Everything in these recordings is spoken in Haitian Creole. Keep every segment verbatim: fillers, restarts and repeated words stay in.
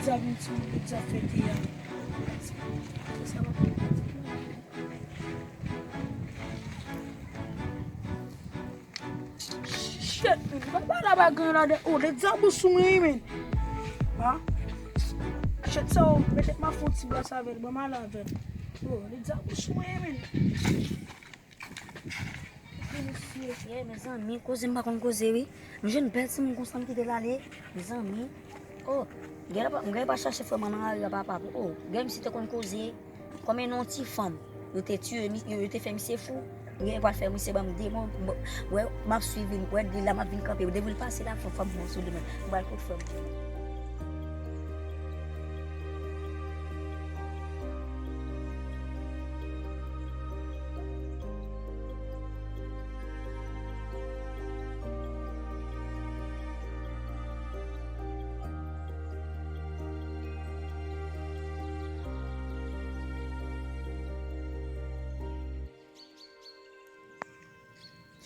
Sa vin sou lòt zafè te a. Se sa m ap Shit, man. Papa la pa gen ladan. Oh, lè djab ou sou mwen, man. Ha? Shit, sa, oh, petèt m ap fè yon ti bwès avè l. Ban m ale avè l. Oh, lè djab ou sou mwen, man. Mesye. Yeah, mezanmi, koze m pa konn koze, wi. M jwenn bèl timoun konsa, m kite l ale. Mezanmi. Oh, gen lè pa, m gen lè pa chache frè mwen nan lari a, papa. Oh, gen misye te konn koze. Kòm e non ti fanm, yo te tiye, mi- yo, yo te fè misye fou. Gen lè pral fè misye ban m demon. M, m, wè, m ap swiv li, wè, li la, m ap vin kanpe. Depi l pase la, fanm, fanm pran sou li, men. M pral kot frè m.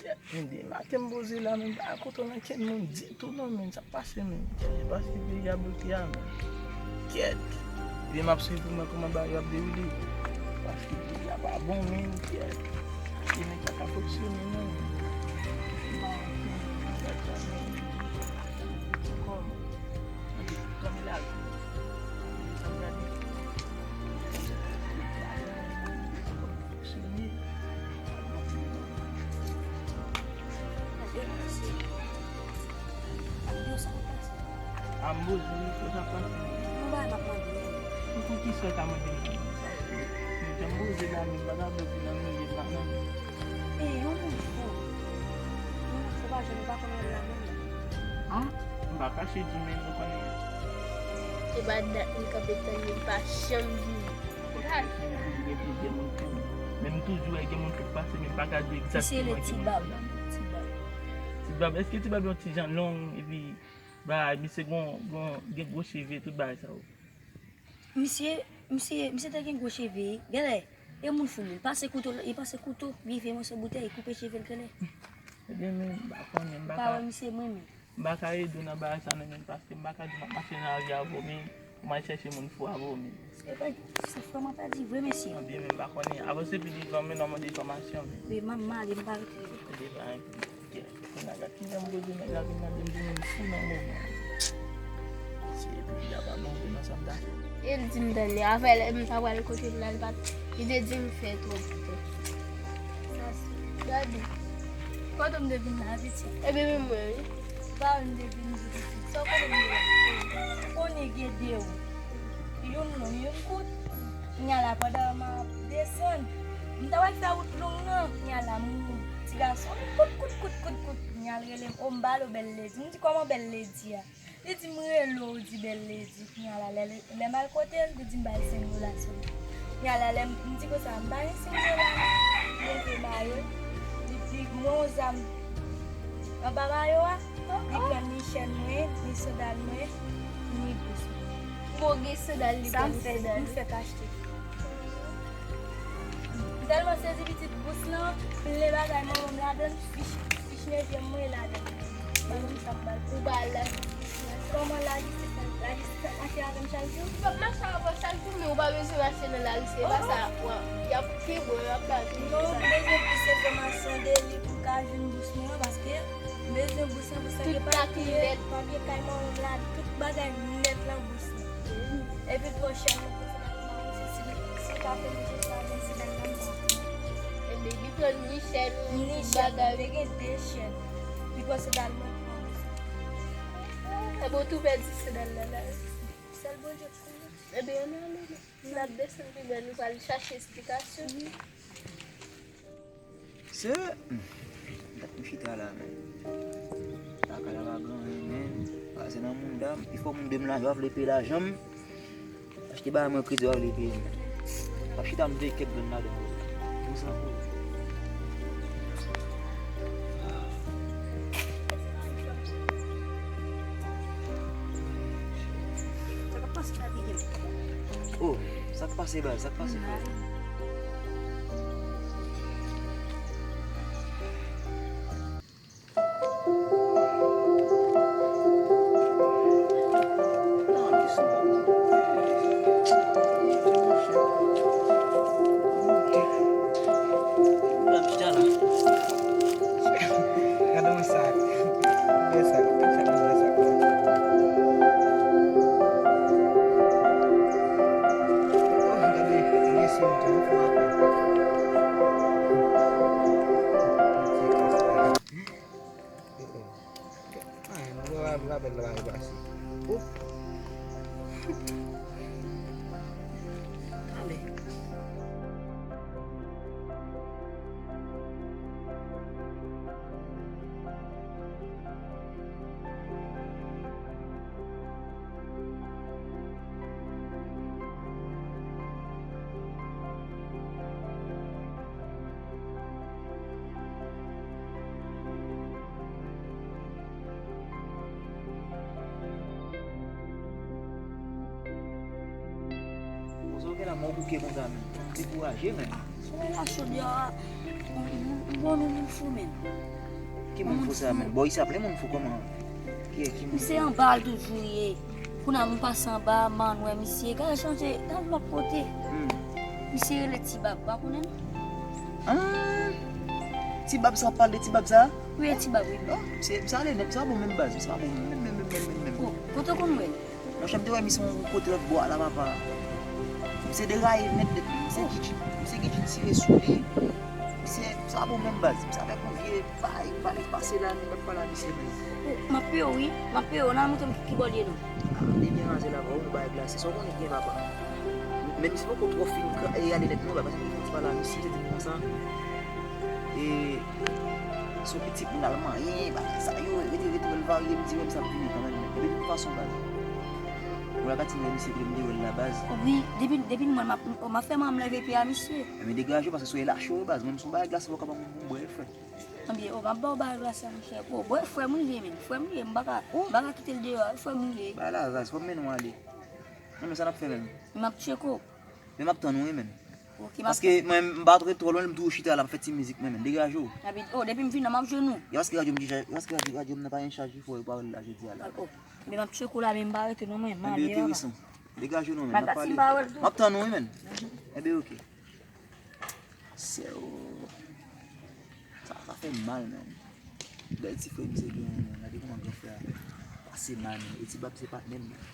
Kèt, men de maten m poze la, men m pa kontan nan kenn moun ditou non, men sa k pase, men. Kèt, paske peyi a bloke a, men. Kèt. Epi m ap swiv pou mwen kòman bagay yo ap dewoule. Paske peyi a pa bon, men, kèt. E nèg pa ka fonksyone, non. Kòman? Ann kanpe la. Sa m gade. Fonksyone. Yo, sa k ap pase? A, m poze wi, sa k ap pase? Yon bagay m ap mande. Pou, pou kisa w ta mande m sa? Mwen janm poze la, men m pa ta vle vin annuiye m pa nan. E, yon moun fou. Yon moun fou pa jwenn, ou pa konnen l la menm. A, m pa kache di, men nou konnen. E pa dat li kanpe tann li, li pa janm vini. Misye gen plizyè moun fou. Men m toujou wè gen moun fou k pase, men m pa ka di egzakteman ki moun fou la. Ti bab. Ti bab, èske ti bab yon ti jan long, epi, bay, misye gon, gon, gen gwo cheve, tout bagay sa yo? Misye, misye, misye te gen gwo cheve, genlè, e moun fou li, pase kouto, li pase kouto, rive mòso boutèy, koupe cheve l genlè. Ebyen, men, m pa konnen, m pa ka. Pa wè misye mwen menm. M pa ka ede w nan bagay sa non, men, paske m pa ka di m ap mache nan lari avè w, men ou m al chèche moun fou avè w, men. Epa, se frè mwen pa di vre, mesye. Ebyen, men m pa konnen. Avanse pi devan, men nan mande enfòmasyon, men. Wi, m ap male, m pa rete. Ebyen, pa gen pwoblèm. Kèt, kounye a, gad kijan m poze nèg la vin mande m pou moun fou nan moman. Se epi li a pa manje nan sa m ta fè. E l di m tann li, avè lè m ta pral kote m la, li pa t, li te di m fè twòp tan. Gade. Kote m te vin la, pitit? Ebyen, men mwen, wi. Pa m te vin di pitit. Sa w konnen m ye la? Konnen gen de wout. Youn long, youn kout. Kounya la, pandan m ap desann, m ta pral fè wout long nan. Kounya la, m, ti gason, kout, kout, kout, kout, kout. Kounya l rele m, o, m ba l o, bèl ledi. M di, kòman bèl ledi a? Li di m rele w, ou di bèl ledi. Kounya la, lè, lè m al kote l, li di m ba l senk dola sou li. Kounya la, lè m, m di konsa, m pa gen senk dola non. M leve mayo, li, li, mwen yon zam anba mayo a, li pran ni chèn mwen, ni sandal mwen, ni bous mwen. Bon, gen sandal li pran ni sandal. Sa m fè, m fèk achte. M tèlman sezi pitit bous lan, plen bagay manman m ladan l, fich, fich nevyèm mwen ladan l. Manman m sa m ba l. Ou ba l lajistis. Kòman lajistis la? Lajistis ap mache avè m chak jou? Li p ap mache avè w chak jou, men ou pa bezwen mache nan lari, se pa sa. Y ap kenbe w, y ap ba w. Non, m bezwen plis enfòmasyon de li pou m ka jwenn bous mwen an, paske m bezwen bous lan, bous lan gen papye, papye kay manman m la, tout bagay nèt lan bous lan. Epi l pran chèn mwen konsa, m pa konn si, si l ka fè manje sa, men se bagay la m pa konn. Ebyen, li pran ni chèn ou, ni tout bagay. Li gen de chèn. Li pran sandal mwen, pran bous lan. Ebyen, ou tou pèdi sandal la, la. Sèl Bondye k konnen. Ebyen, ann ale, non. N ap desann pi bè, nou pral chache esplikasyon. Se, hmm, dat m chita la, men. Lakay la pa gen anyen, men. Pase nan mouda m. Pifò moun de m la, yo pa vle peye lajan m. Achte bagay mwen kredi, yo pa vle peye m. M ap chita, m veye kèk grenn ladan yo. Bon, sa pou. Sa k ap pase la, Miguel? Oh, sa k pase, baz? Sa k pase, frè? Kòman w bouke konsa menm? Dekouraje menm. Ou wè la chòdyè a, m bon nou moun fou menm. Ki moun fou sa menm? Bò isi a plen moun fou kòman? Ki ki moun? Misye anba l toujou ye. Kounye a m pase anba, m ann wè misye. Gade chanje, gade lòt kote. Misye rele Ti Bab, pa konnen l? Ah, Ti Bab sa w ap pale de Ti Bab sa? Wi, e Ti Bab, wi. Oh, misye, misye ale nèt, misye pa bon menm baz, misye pa bon menm, menm, menm, menm, menm, menm. Oh, kote w konn wè l? Monchè, m te wè misye yon kote lòt bò a la, papa. Misye deraye nèt, nèt. Misye ki, misye ki tire sou li. Misye, misye pa bon menm baz. Misye avèk yon vye bay, pale pase la, nou pa t pale a misye menm. Oh, m ap peye w, wi. M ap peye w. N al montre m ki bò l ye non. Ah, li byen raze la, ba w yon bagay glase. Sa w konnen ki gen papa. Men misye poko twò fin e ale nèt non, ba, paske m te fè yon ti pale a misye, li di m konsa. E, se yon pitit moun al manyen, bagay sa yo, rete, rete, wè l varye, m di, wè, misye ap vini kanmenm. Men de tout fason, baz. Mwen la ka ti wè misye, vle m te wè l la, baz. Wi, depi, depi m wè l, m ap, m ap fè m leve pye a misye. Men degaje w, paske si w e lache w, baz. Mwen, m se yon bagay glase, fò w kapab yon bwè, frè. Anbyen, o, m ap ba w bagay glase a, monchè. O, bwè, frè m li ye, men. Frè m li ye, m pa ka, m pa ka kite l deyò, frè m li ye. Bay la, baz, fò m mennen w ale. Non, men sa n ap fè menm? M ap tcheke w. Men m ap tann ou wi, menn. Paske mwen, m pa t ret twò lwen, m toujou chita la, m ap fè ti mizik mwen, menn. Degaje w. Abi, o, depi m vin la, m ap jwenn ou. E paske radyo m deja, e paske radyo, radyo m nan pa gen chaj wi, fò yo pa wè l la jodi a la. O, men m ap tcheke w la, men m pa rete non, mwen, m ale, papa. Enben, enteresan. Degaje w non, menn, n ap pale. M ap tann ou wi, menn. Enben, oke. Sè o. Sa, sa fè m mal, menn. Bèl ti frè misye genyen, menn. Gade kòman gran frè a pase mal, menn. E Ti Bab se patnè m, menn.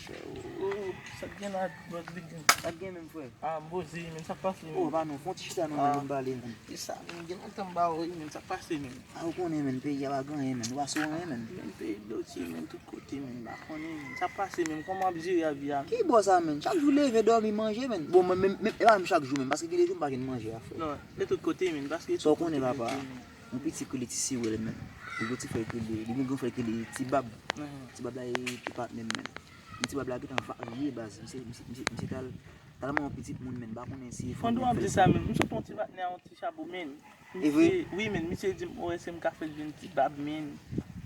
Chè o. Oh, sa k gen la, bòs Big Gang? Sa k gen menm, frè? Ah, m poze, menn, sa k pase, menn? Oh, pa non, fè yon ti chita non, menn, pou m pale, menn. Kisa, menn? Gen lontan m pa wè w, menn, sa k pase, menn? Ah, ou konnen, menn, peyi a pa gen anyen, menn. Ou pa sou anyen, menn. Menn, peyi bloke, menn, tout kote, menn, m pa konnen, menn. Sa k pase, menn? Kòman w ap jere lavi a? Ki bò sa, menn? Chak jou leve, dòmi, manje, menn. Bon, mwen, menm, menm, e pa menm chak jou, menn, paske gen de jou m pa jwenn manje a, frè. Non, e tout kote, menn, paske tout kote, menn. Sa w konnen, papa. Yon pitit ki rele Ti Sewèl menm. Li gen yon ti frè ki rele, li gen yon gran frè ki rele Ti Bab. Ti Bab la e ki patnè m menm. Men Ti Bab la gentan varye baz. Misye, misye, misye, misye tal, talman yon pitit moun menm, m pa konnen si e fanm oubyen frè. Pandan w ap di sa menm, m sot yon ti patnè a yon ti chapo menm. E vre? Wi menm, misye di m, o, èske m ka fè l jwenn Ti Bab menm?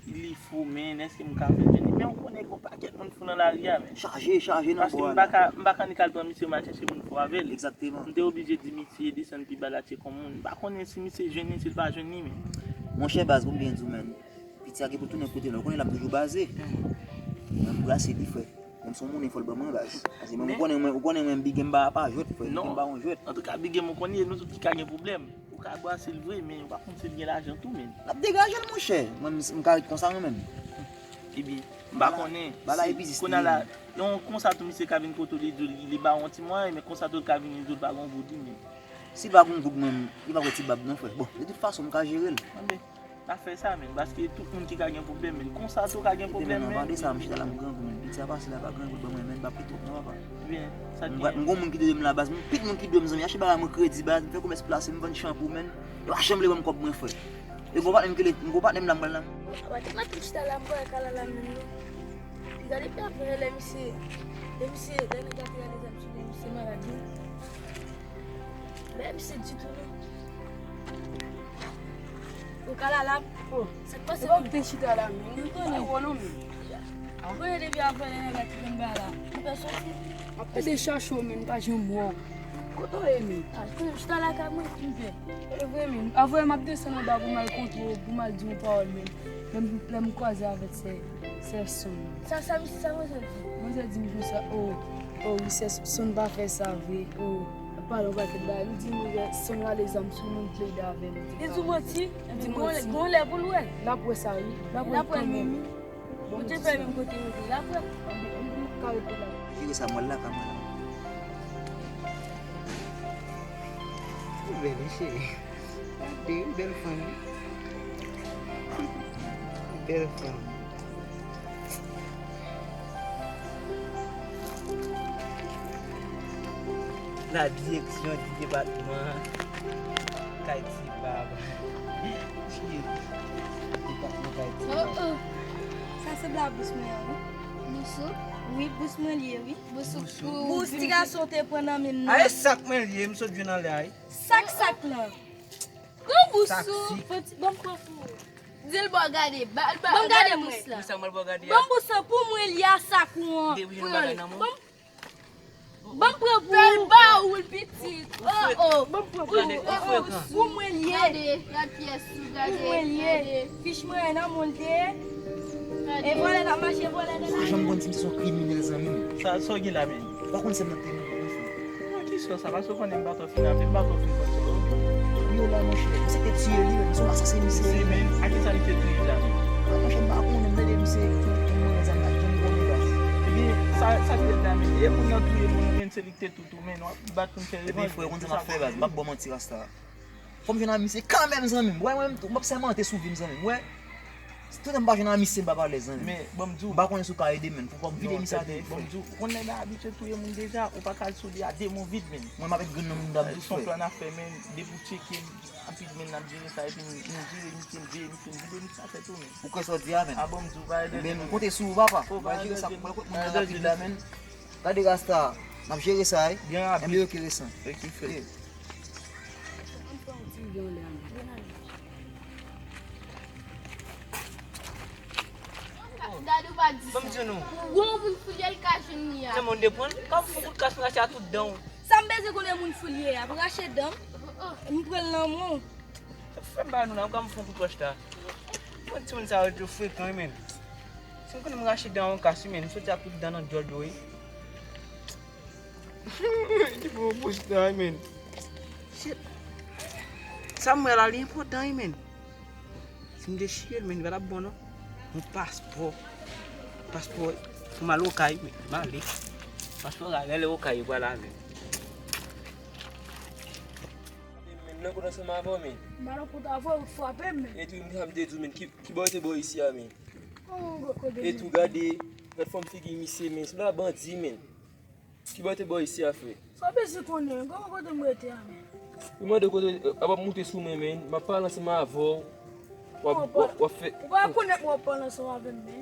Li fou menm, èske m ka fè l jwenn li? Men ou konnen gen yon pakèt moun fou nan lari a menm. Chaje, chaje nan bò a la. Paske m pa ka, m pa ka annik al pran misye, m al chèche moun fou avè l. Egzakteman. M te oblije di misye desann pi ba la, tcheke yon moun. M pa konnen si misye jwenn li, si l pa jwenn li, men. Monchè baz, pou m byen di w, menn, piti a gen pou tounen kote l, ou konnen l ap toujou baze. Mwen, m brase li, frè. Menm si yon moun, fò l ban mwen, baz. Paske mwen, ou konnen mwen, ou konnen mwen, Big M pa, pa jwèt, frè. Big M pa yon jwèt. Antouka, Big M, ou konnen, e nou tout ki ka gen pwoblèm. Ou ka brase l vre, men ou pa konn si l gen lajan tou, menn. L ap degaje l, monchè. Mwen, m, m ka ret konsa, mwen menm. Ebyen, m pa konnen. Bagay la e biznis li ye. Kounye a la, yon konsa tou, misye ka vin kote w, li di w li, li ba w yon ti mwayen, men konsa tou l ka vin, li di w l pa gen yon goud, li menm. Si l pa gen yon goud, mwen, li pa wè Ti Bab non, frè. Bon, de tout fason, m ka jere l. Anben, n a fè sa, menn, paske tout moun ki ka gen pwoblèm, menn. Konsa tou ka gen pwoblèm, menn. Pale de sa, m chita la, m grangou, menn. Piti a pase la, pa grangou, ban mwen, menn, m pa pito, non, papa. Ebyen, sa k genyen? Mwen gon moun ki te dwe m la, baz. M pit moun ki dwe m, zanmi. Achte bagay mwen kredi, baz. M fè komès plase, m vann chanpou, menn. Yo pa janm vle ban m kòb mwen, frè. E gon patnè m ki le, gon patnè m la m pral la. Awa, te maten m chita la, m pral kay la la menm wi. Gade pye a frè, lè misye, lè misye, lè nèg la te gade zam sou li, misye malad wi. Lè misye di tou non. Ou kay la la. Oh, sa k pase? Ou pa byen chita la menm. M konnen. Ou pa wè non menm. Ou konnen depi apre lè nèg la te vin ba la. Ou pè soti. M ap pede chache w menm, m pa janm wè w. Kote w ye menm? Ah, konnen m chita lakay mwen, m pè. E vre menm. Avwe m ap desann anba pou m al kontre w, pou m al di w yon pawòl menm. Lè m, lè m kwaze avèk sè, sè Sonn. Sa, sa, sa manzè di? Manzè di m konsa, o, o, wi, sè Sonn pa fè sa vre, o, l ap pale yon pakèt bagay. Li di manzè Sonn rale zam sou moun, plede avè l. Li di w manti? Li di manti. Gon lè pou l wè. L ap wè sa, wi. L ap wè kanmenm. Ou te fè menm kote yo te la, frè. Anben, anben, nou ka rete la. Jere sa, mwen la, ka mwen la. Ou bèl, wi, cheri. Gade, wi, bèl fanm, wi. Bèl fanm. La direksyon di depatman Kay Ti Bab. Cheri, depatman Kay Ti Bab. Oh, oh. Sa sanble a bous mwen an, wi. Bous ou? Wi, bous mwen li ye, wi. Bous ou? Bous ti gason te pran nan men m nan. Ay, sak mwen li ye, m sot jwenn anlè a, wi. Sak, sak lan. Pran bous ou. Pran ti, ban m pran pou ou. Di l ba w gade. Ba, ba, ban m gade bous la. Ban m bous lan pou mwen li a sak ou an. Pran l. Ban m. Ban m pran pou ou. Fè l ba ou l pitit. Oh, oh. Ban m pran pou ou. Gade, oh, oh, frekan. Pou mwen l ye. Gade, gade pyès ou, gade. Pou mwen l ye. Gade. Fich mwen nan mwen l te ye. Gade. E vòlè n ap mache, vòlè n ap mache. Ou pa janm konn si m se yon kriminèl, zanmi m. Sa, sa w gen la menm? Ou pa konn si m nan teren nan, non, frè. Non, ki sòs sa? Paske w konnen m pa twò fin avè, m pa twò fin konn sa yo. Yo la, monchè, misye te tiye li menm, se yon asasen misye ye menm. A kisa li te touye l la menm? A, monchè, m pa konnen, m tande misye tou, tou mwen zam la, jan m konnen la. Ebyen, sa, sa k fèt la menm? E moun nan touye moun, menm se li k te tou tou, men w ap bat pou m fè revanj. Ebyen, frè, ou konn sa m ap fè, baz, m p ap ba w manti, Rasta. Fò m jwenn a misye kanmenm, zanmi m. Wè, mwen menm tou, m ap sèmante sou vi m, zanmi m. Wè, toutan m pa jwenn a misye, m p ap alèz, zanmi m. Men, ban m di w. M pa konnen si w ka ede m, menn. Fò, fò m vide misye atè, frè. Ban m di w, ou konnen men abitye touye moun deja, ou pa ka al sou li a de mo vid, menn. Mwen, m avèk grenn nan m dam tou, frè. Son plan n ap fè, menn, depi w tcheke m, anpil, menn, n ap jere sa, epi m, m jere misye, m veye misye, m vide misye atè tou, menn. Ou kwè sa w di a, menn? A bon, m di w, pa ede. Ebyen, m konte sou ou, papa. M ap jere sa pou mwen, kot moun nan rapid la, menn. Gade Rasta, n ap jere sa, wi. Byen rapid. Enben, oke, resan. Oke, frè. Ann fè yon ti jan lè a menm. Gade ou pa di sa. Ban m di nou. Pou gwo moun foulye l ka jwenn li a. Nan moun de pran, ka fè kout kas rache a tout dan w. Sa m bezwen konnen moun foulye a, pou rache dan m, m pran l nan men w. Sa fè ba nou la, m ka m fè kout wòch la. Mwen timoun sa yo frekan, wi, menn. Si m konnen m rache dan yon kas, wi, menn, m soti ak tout dan nan djòl yo, wi. Ki bon bouch tan, men. Shit. Sa m wè la, li enpòtan, wi, men. Si m dechire l, men, li pa t ap bon, non. Yon paspò. Paspò pou m al Okay, men. M ale. Paspò la, lè l Okay, vwala, men. Men, nan kote ansanm avè w, men. M pa nan kote avè w, ou frape m, men. E tou, m te di w, men, ki, ki bò w te bò isi a, men. E tou, gade, gad fòm figi misye, men. Se pa bandi, men. Ki bò te bò isi a, frè? Sa w bezwen konnen, kòman kote m rete a, men? Ou mande kote, w ap moute sou mwen, men. M ap pale ansanm avè w. W ap, w ap, w ap fè. Ou pa rekonèt mwen w ap pale ansanm avè m, men.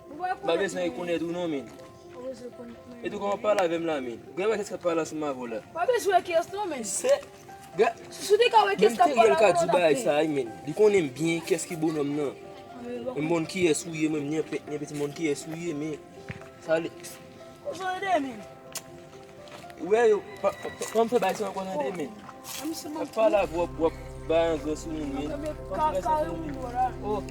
Ou pa rekonèt mwen. M pa bezwen rekonèt ou non, men. Ou pa bezwen rekonèt mwen. E tou kòman w ap pale avè m la, men? Gade kiyès k ap pale ansanm avè w la. Ou pa bezwen wè kiyès non, men. Se, ga-, si w te ka wè kiyès k ap pale avè w, w t ap wè. Li konnen m byen kiyès ki bonòm nan. M konn kiyès ou ye, mwen, m ni pèt, ni pèt, m konn kiyès ou ye, men. Sa li. Kote w ede, men? Wè yo, pa, pa, pa, pa m fè bagay sa ankò tande, men. Ap pale avè w, w ap bay angrè sou moun, men. Pa m fè sa ankò tande. Oh.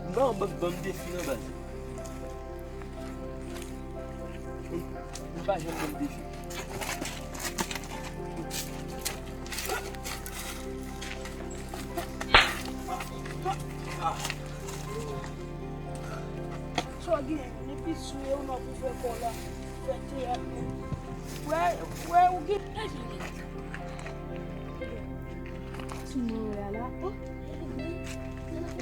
M pa yon bank, ban m defi nan baz. M pa janm ban m defi. Sa w gen, li pis sou yo nan pou fè kò la, fè teyat. Wè, wè, ou gen. Sou mwen wè a la. Oh,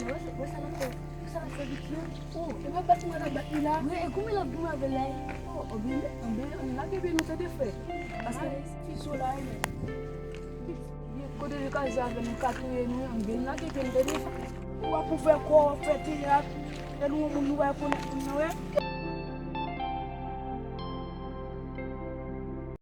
wè sa, wè sa l ap fè. Sa l ap fè vit yo. Oh, e pa bat mwen l ap bat li la. Wi, e kouman l ap goumen avè l la? Oh, oh, byen, byen, lage pye nou tande frè. Paske fi so la, e men. Kote li ka jwe avè nou, ka touye nou, ann byen lage pye nou tande. Ou ap pou fè kò, fè teyat. Lè nou wè moun, nou pa rekonèt moun nan, wè.